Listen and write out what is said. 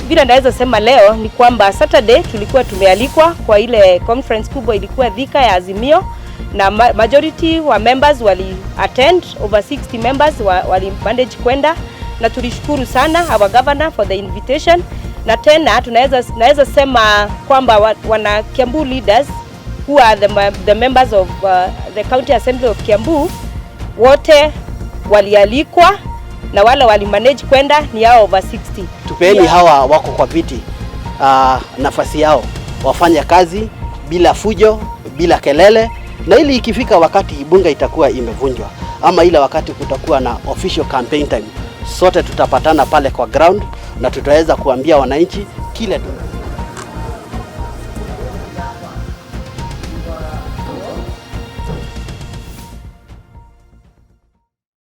Vile naweza sema leo ni kwamba Saturday tulikuwa tumealikwa kwa ile conference kubwa ilikuwa Thika ya Azimio, na majority wa members wali attend, over 60 members wali manage kwenda, na tulishukuru sana our governor for the invitation. Na tena tunaweza naweza sema kwamba wana Kiambu leaders who are the members of the County Assembly of Kiambu wote walialikwa na wale wali manage kwenda ni hao over 60. Tupeni hawa wako kwa viti nafasi yao wafanye kazi bila fujo, bila kelele, na ili ikifika wakati bunge itakuwa imevunjwa ama ile wakati kutakuwa na official campaign time, sote tutapatana pale kwa ground na tutaweza kuambia wananchi kile tuna